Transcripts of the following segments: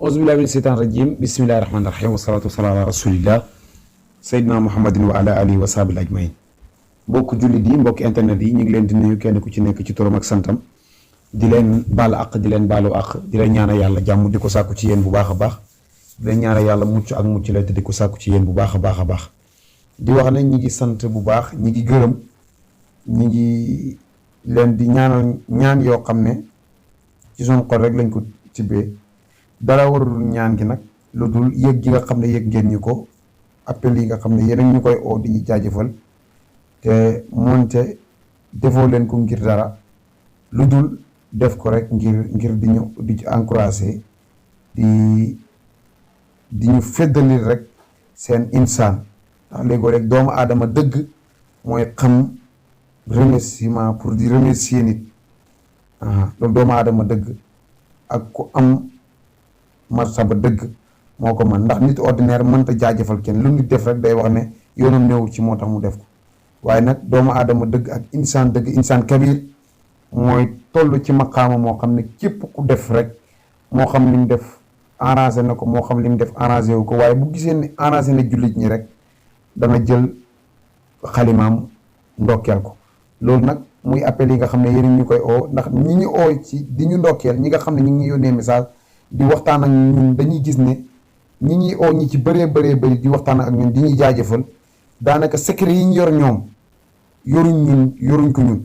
auzu billahi mina seytaan rajim bismillahi rahmaani rahim wasalaatu wasalaam ala rasulillah sayyidina muhammadin wa ala alihi wa sahbihi ajmain mbokk jullit yi mbokk internet yi ñu ngi leen di nuyu kenn ku ci nekk ci turam ak santam di leen baal àq di leen baalu àq di leen ñaanal yàlla jàmm di ko sàkku ci yéen bu baax a baax di leen ñaanal yàlla mucc ak mucc la te di ko sàkku ci yéen bu baax a baax a baax di wax ne ñi ngi sant bu baax ñi ngi gërëm ñi ngi leen di ñaanal ñaan yoo xam ne ci suñu xol rek lañ ko tibbee dara warul ñaan gi nag lu dul yëg gi nga xam ne yëg ngeen ñu ko appel yi nga xam ne yéen ñu koy oo di ñu jaajëfal te moonte defoo leen ko ngir dara lu dul def ko rek ngir di ñu di ci encouragé di ñu feddalil rek seen insaan ndax léegoo rek doomu aadama dëgg mooy xam remerciement pour di remercier nit loolu doomu aadama dëgg ak ku am martaba dëgg moo ko man ndax nit ordinaire mënta jaajëfal kenn lu nit def rek day wax ne yoonam néewul ci moo tax mu def ko waaye nag doomu aadama dëgg ak insaan dëgg insaan kabir mooy toll ci maqaama moo xam ne képp ku def rek moo xam li mu def arrangé na ko moo xam li mu def arrangé wu ko waaye bu gisee ne arrangé na jullit ñi rek dana jël xalimaam ndokkeel ko loolu nag muy appel yi nga xam ne yéen ñu koy oo ndax ñi ñu oo ci di ñu ndokkeel ñi nga xam ne ñu ngi yónnee message di waxtaan ak ñun dañuy gis ne ñi ñuy oo ñi ci bëree bëri di waxtaan ak ñun di ñuy jaajëfal daanaka secret yi ñu yor ñoom yoruñ ko ñun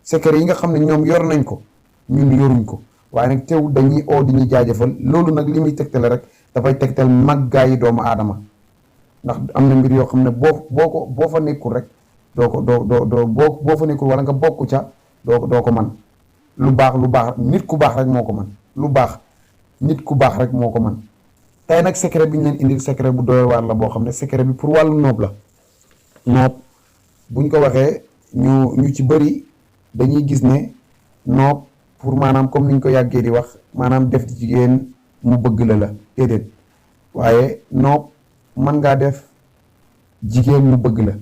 secret yi nga xam ne ñoom yor nañ ko ñun yoruñ ko waaye nag teewul dañuy oo di ñuy jaajëfal loolu nag li muy tegtale rek dafay tegtal màggaayi doomu aadama ndax am na mbir yoo xam ne boo fa nekkul rek boo fa nekkul wala nga bokk ca doo ko man lu baax nit ku baax rek moo ko man lu baax nit ku baax rek moo ko man tey nag secret bi ñu leen indil secret bu doy waar la boo xam ne secret bi pour wàllu noob la noob buñ ko waxee ñu ci bëri dañuy gis ne noob pour maanaam comme niñ ko yàggee di wax maanaam def jigéen mu bëgg la déedéet waaye noob mën ngaa def jigéen mu bëgg la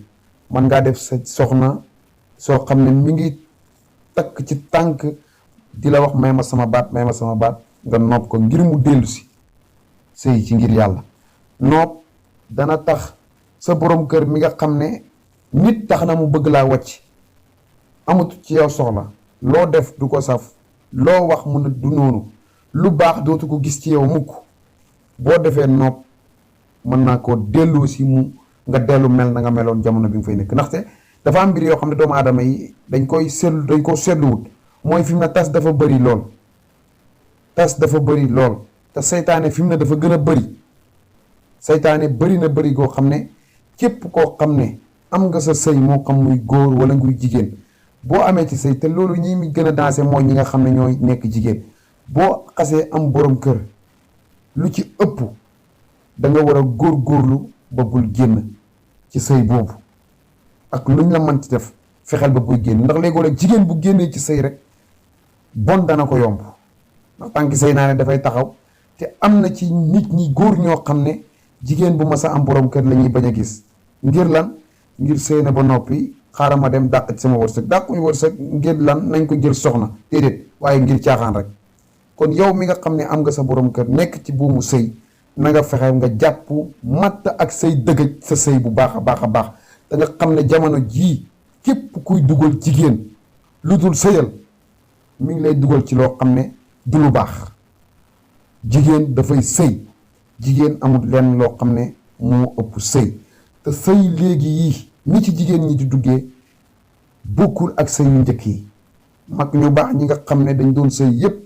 mën ngaa def sa soxna soo xam ne mi ngi takk ci tànk di la wax may ma sama baat nga noob ko ngir mu dellu si sëy ci ngir yàlla noob dana tax sa borom kër mi nga xam ne nit tax na mu bëgg laa wàcc amut ci yow soxla loo def du ko saf loo wax mu ne du noonu lu baax dootu ko gis ci yow mukk boo defee noob mën naa koo delloo si mu nga dellu mel na nga meloon jamono bi nga fay nekk ndaxte dafa am mbir yoo xam ne doomu aadama yi dañ koo seetluwut mooy fi mu ne tas dafa bëri lool te seytaane fi mu ne dafa gën a bëri seytaane bëri goo xam ne képp koo xam ne am nga sa sëy moo xam muy góor wala nguy jigéen boo amee ci sëy te loolu ñi mi gën a dansé mooy ñi nga xam ne ñooy nekk jigéen boo xasee am borom kër lu ci ëpp da nga war a góorgóorlu ba bul génn ci sëy boobu ak luñ la mën ci def fexeel ba bul génn ndax léegoo rek jigéen bu génnee ci sëy rek bon dana ko yomb ndax tànki sëy naa ne dafay taxaw te am na ci nit ñi góor ñoo xam ne jigéen bu mas a am borom kër la ñuy bañ a gis ngir lan ngir sëy na ba noppi xaaral ma dem dàq ci sama wërsëg dàquñu wërsëg ngir lan nañ ko jël soxna déedéet waaye ngir caaxaan rek kon yow mi nga xam ne am nga sa borom kër nekk ci buumu sëy na nga fexe nga jàpp matt ak say dëgëj sa sëy bu baax a baax da nga xam ne jamono jii képp kuy dugal jigéen lu dul sëyal mi ngi lay dugal ci loo xam ne du lu baax jigéen dafay sëy jigéen amul lenn loo xam ne moo ëpp sëy te sëy léegi yii ni ci jigéen ñi di duggee bokkul ak sëy yu njëkk yi mag ñu baax ñi nga xam ne dañ doon sëy yépp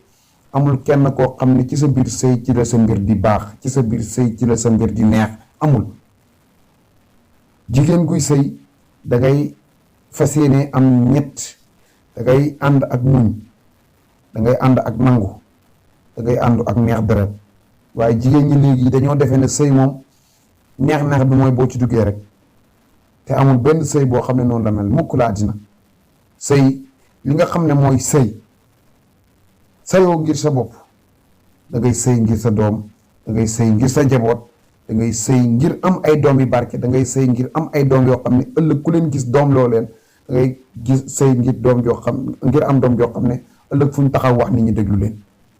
amul kenn koo xam ne ci sa biir sëy ci la sa mbir di baax ci sa biir sëy ci la sa mbir di neex amul jigéen guy sëy da ngay fas yéene am ñett da ngay ànd ak muñ da ngay ànd ak nangu da ngay ànd ak neex deret waaye jigéen ñi léegi dañoo defee ne sëy moom neex bi mooy boo ci duggee rek te amul benn sëy boo xam ne noonu la mel mukk la àddina sëy li nga xam ne mooy sëyoo ngir sa bopp da ngay sëy ngir sa doom da ngay sëy ngir sa njaboot da ngay sëy ngir am ay doom yu barke da ngay sëy ngir am ay doom yoo xam ne ëllëg ku leen gis doom loo leen da ngay gis sëy ngir doom joo xam ngir am doom joo xam ne ëllëg fu ñu taxaw wax nit ñi déglu leen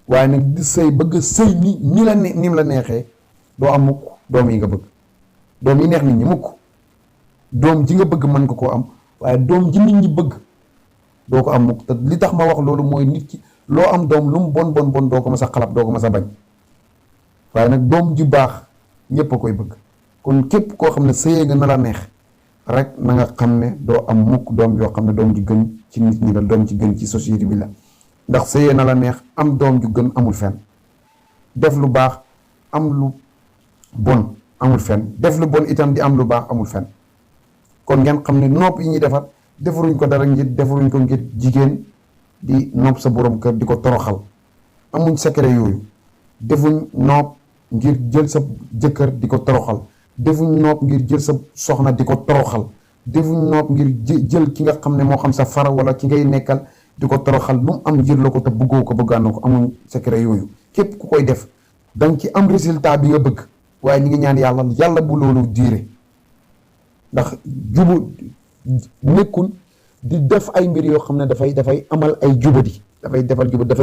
waaye nag di sëy bëgg sëy ni la ni mu la neexee doo am mukk doom yi nga bëgg. doom yi neex nit ñi mukk. doom ji nga bëgg mën nga koo am waaye doom ji nit ñi bëgg doo ko am mukk. te li tax ma wax loolu mooy nit ki loo am doom lu mu bon doo ko mas a xalab doo ko mas a bañ waaye nag doom ju baax ñëpp a koy bëgg. kon képp koo xam ne sëyee nga na la neex rek na nga xam ne doo am mukk doom yoo xam ne doom ju gën ci nit ñi la doom ci gën ci société bi la. ndax sëyee na la neex am doom ju gën amul fenn. def lu baax am lu bon amul fenn. def lu bon itam di am lu baax amul fenn. kon ngeen xam ne nopp yi ñuy defar defaruñ ko dara ngir defaruñ ko ngir jigéen di nopp sa borom kër di ko toroxal. amuñ secret yooyu. defuñ nopp ngir jël sa jëkkër di ko toroxal. defuñ nopp ngir jël sa soxna di ko toroxal. defuñ nopp ngir jël ki nga xam ne moo xam sa fara wala ki ngay nekkal di ko toroxal lu mu am jël la ko te bëggoo ko bëggaanoo ko. amuñ secret yooyu. képp ku koy def danga ci am résultat bi nga bëgg waaye ñu ngi ñaan yàlla bu loolu diire. ndax jubu nekkul di def ay mbir yoo xam ne dafay amal ay jubadi dafay defal jubadi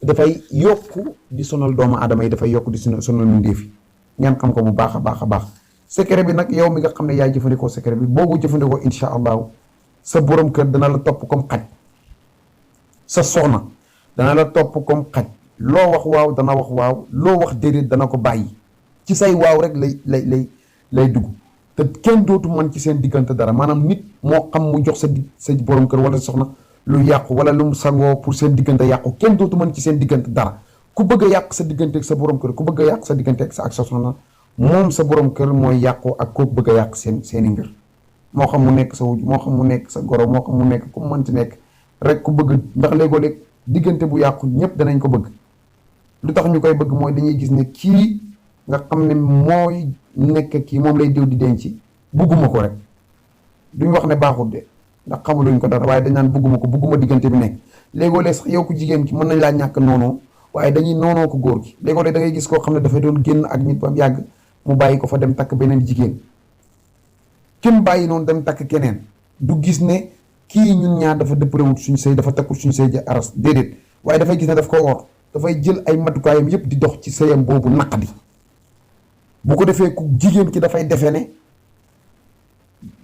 dafay yokku di sonal doomu aadama yi dafay yokku di sonal mbindeef yi ngeen xam ko bu baax a baax a baax. secret bi nag yow mi nga xam ne yaay jëfandikoo secret bi boo ko jëfandikoo insha allahu sa borom kër dana la topp comme xaj. sa soxna dana la topp comme xaj. loo wax waaw dana wax waaw loo wax déedéet dana ko bàyyi ci say waaw rek lay dugg. te kenn dootu mën ci seen diggante dara maanaam nit moo xam mu jox sa borom kër wala soxna lu yàqu wala lu mu sangoo pour seen diggante yàqu kenn dootu mën ci seen diggante dara. ku bëgg a yàq sa diggante ak sa borom kër ku bëgg a yàq sa diggante ak sa soxna moom sa borom kër mooy yàqu ak kooku bëgg a yàq seeni mbir. moo xam mu nekk sa wujj moo xam mu nekk sa goro moo xam mu nekk ku mu mënti nekk rek ku bëgg ndax léegoo-léeg diggante bu yàqu ñëpp danañ ko bëgg. lu tax ñu koy bëgg mooy dañuy gis ne kii nga xam ne mooy nekk kii moom lay diw di denc bugguma ko rek duñ wax ne baaxul de ndax xamuluñ ko dara waaye dañ naan bugguma diggante bi nekk. léegoo-léeg sax yow ku jigéen ki mën nañ laa ñàkk noonoo waaye dañuy noonoo ko góor gi léegoo-léeg da ngay gis koo xam ne dafay doon génn ak nit ba yàgg mu bàyyi ko fa dem takk beneen jigéen. kim bàyyi noonu dem takk keneen du gis ne kii ñun ñaar dafa dëppërewut suñu sëy dafa takkul suñu sëy aras déedéet waaye dafay gis ne daf ko or dafay jël ay matukaayam yëpp di dox ci sëyam boobu naqadi. bu ko defee ku jigéen ki dafay defe ne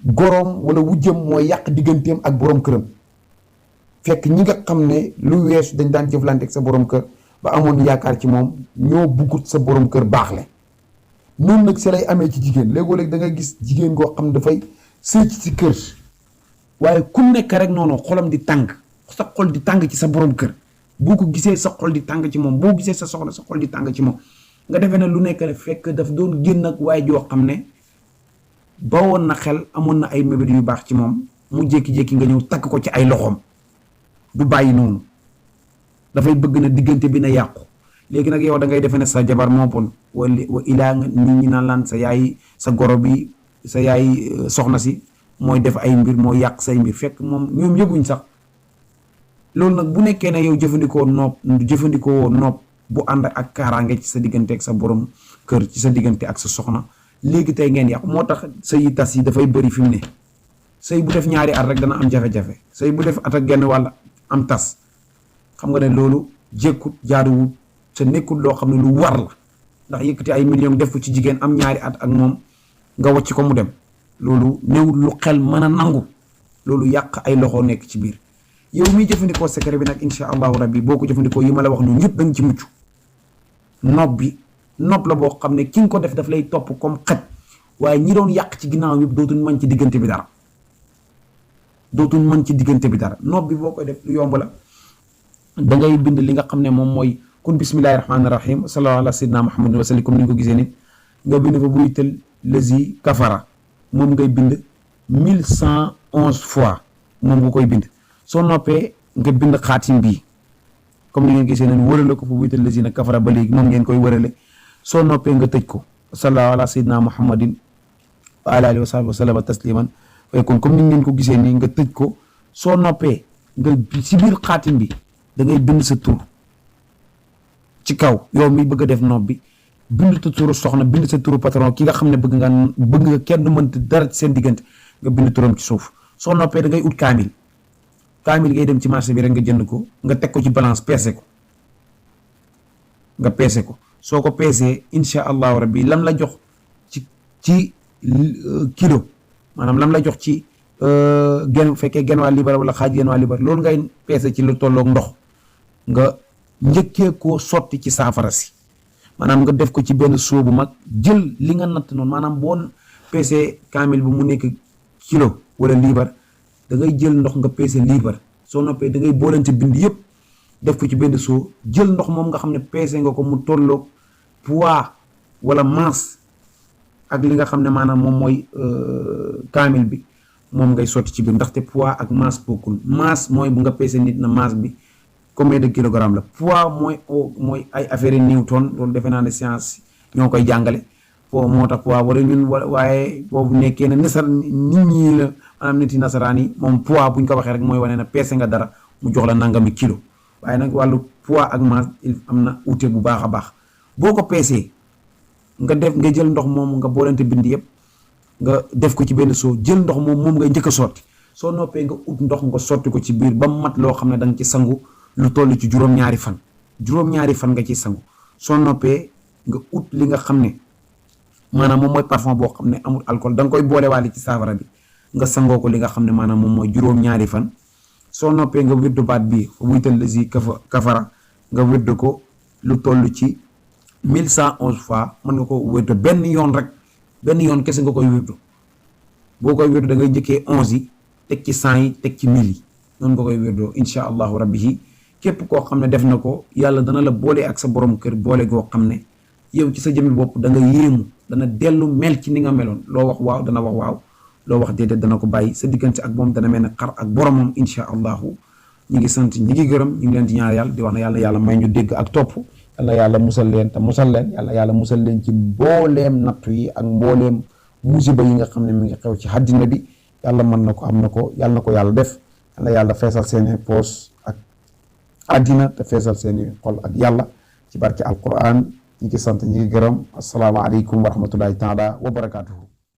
goroom wala wujjam mooy yàq digganteem ak borom këram fekk ñi nga xam ne lu weesu dañ daan jëflante ak sa borom kër ba amoon yaakaar ci moom ñoo buggut sa borom kër baaxle. noonu nag si lay amee ci jigéen léegoo-léeg da nga gis jigéen goo xam ne dafay sëy ci kër waaye ku nekk rek noonu xolam di tàng sa xol di tàng ci sa borom kër boo ko gisee sa xol di tàng ci moom boo gisee sa soxla sa xol di tàng ci moom. nga defee ne lu nekk rek fekk daf doon génn ak waaye joo xam ne ba woon na xel amoon na ay mébét yu baax ci moom mu jékki-jékki nga ñëw takk ko ci ay loxoom du bàyyi noonu dafay bëgg na diggante bi na yàqu. léegi nag yow da ngay defee ne sa jabar moo bon wa ilaa nga nit ñi naan laan sa yaay sa goro bi sa yaay soxna si mooy def ay mbir mooy yàq say mbir fekk moom ñoom yëguñ sax. loolu nag bu nekkee ne yow jëfandikoo nopp bu ànd ak kaaraange ci sa diggante ak sa borom kër ci sa diggante ak sa soxna léegi tey ngeen yàqu. moo tax sëy tas yi dafay bëri fi mu ne sëy bu def ñaari at rek dana am jafe-jafe sëy bu def at ak genn wàll am tas xam nga ne loolu jékkut jaaduwut sa nekkul loo xam ne lu war la ndax yëkkati ay millions def ko ci jigéen am ñaari at ak moom nga wàcc ko mu dem loolu néewul lu xel mën a nangu loolu yàq ay loxo nekk ci biir. yow miy jëfandikoo secret bi nag insha allahu rabbi boo ko jëfandikoo yi ma la wax noonu ñëpp dañ ci mucc. nopp la boo xam ne ki nga ko def daf lay topp comme xaj waaye ñi doon yàq ci ginnaaw yëpp dootuñ mën ci diggante bi dara nopp bi boo koy def lu yomb la da ngay bind li nga xam ne moom mooy kun bismillahi rahmaani rahim sallallahu ala sayyidina muhammadin wa sallam comme ni nga ko gisee nit nga bind fa burital lazi kafara moom ngay bind 1111 fois moom nga koy bind. soo noppee nga bind xaatim bii comme ni ngeen gisee ne wërale ko fa burital lazi na kafara ba léegi moom ngeen koy wërale soo noppee nga tëj ko sallallahu ala sayyidina muhammadin wa ala alihi wa sahbihi wa sallama tasliman kon comme ni ngeen ko gisee nii nga tëj ko soo noppee nga si biir xaatim bi da ngay bind sa tur ci kaw yow mi bëgg a def nopp bi bind sa turu soxna bind sa turu patron ki nga xam ne bëgg nga kenn mënta dara ci seen diggante nga bind turam ci suuf soo noppee da ngay ut kaamil ngay dem ci marché bi rek nga jënd ko nga teg ko ci balance peese ko nga peese ko. soo ko peesee incha allahu rabbi lam la jox ci kilo, maanaam lam la jox ci fekkee genn waa libar wala xaaj genn waa libar, loolu ngay peese ci lu tolloog ndox nga njëkkee koo sotti ci saafara si. maanaam nga def ko ci benn soo bu mag, jël li nga natt noonu, maanaam boo peesee kaamil bi mu nekk kilo wala liibar, da ngay jël ndox nga peese liibar. soo noppee da ngay boolante bind yëpp def ko ci benn soo, jël ndox moom nga xam ne peese nga ko mu tolloog poids wala masse ak li nga xam ne maanaam moom mooy kaamil bi, moom ngay sotti ci biir. ndaxte poids ak masse bokkul. masse mooy bu nga peese nit na masse bi combien de kilogramme la. poids mooy ay affaire Newton, loolu defe naa ne science ñoo koy jàngale. moo tax poids wala ñun waaye boobu nekkee ne nasar nit ñi la, maanaam nit yi nasaraan yi moom poids buñ ko waxee rek mooy wane na peese nga dara mu jox la nangami kilo. waaye nag wàllu poids ak masse am na ute bu baax a baax. boo ko peesee nga jël ndox moom nga boolante bind yëpp nga def ko ci benn soo, jël ndox moom ngay njëkk a sotti. soo noppee nga ut ndox nga sotti ko ci biir ba mat loo xam ne da nga ci sangu lu toll ci juróom-ñaari fan nga ci sangu. soo noppee nga ut li nga xam ne maanaam moom mooy parfum boo xam ne amul alcool, da nga koy boolewaale ci saafara bi nga sangoo ko li nga xam ne maanaam moom mooy juróom-ñaari fan. soo noppee nga wirdu baat bii fa wuytal la si kafara nga wirdu ko lu toll ci 1111 fois. mën nga ko wirdu benn yoon kese nga koy wirdu. boo koy wirdu da ngay njëkkee 11 yi teg ci 100 yi teg ci 1000 yi, noonu nga koy wirdoo incha allahu rabbi. képp koo xam ne def na ko, yàlla dana la boole ak sa borom kër boole goo xam ne yow ci sa jëmmi bopp da nga yéemu, dana dellu mel ci ni nga meloon. loo wax waaw dana wax waaw, loo wax déedéet dana ko bàyyi. sa diggante ak moom dana mel ne xar ak boromam incha allahu. ñi ngi sant ñi ngi gërëm, ñu ngi leen di ñaan yàlla di wax ne yàlla may ñu dégg ak topp. yàlla musal leen te musal leen, yàlla musal leen ci mbooleem nattu yi ak mbooleem musiba yi nga xam ne mi ngi xew ci àddina bi. yàlla mën na ko, am na ko, yàlla na ko yàlla def. yàlla feesal seeni poos ak àddina te feesal seeni xol ak yàlla ci barke alquran. ñi ngi sant ñi ngi gërëm. asalaamaaleykum wa rahmatullahi taala wa barakaatuhu.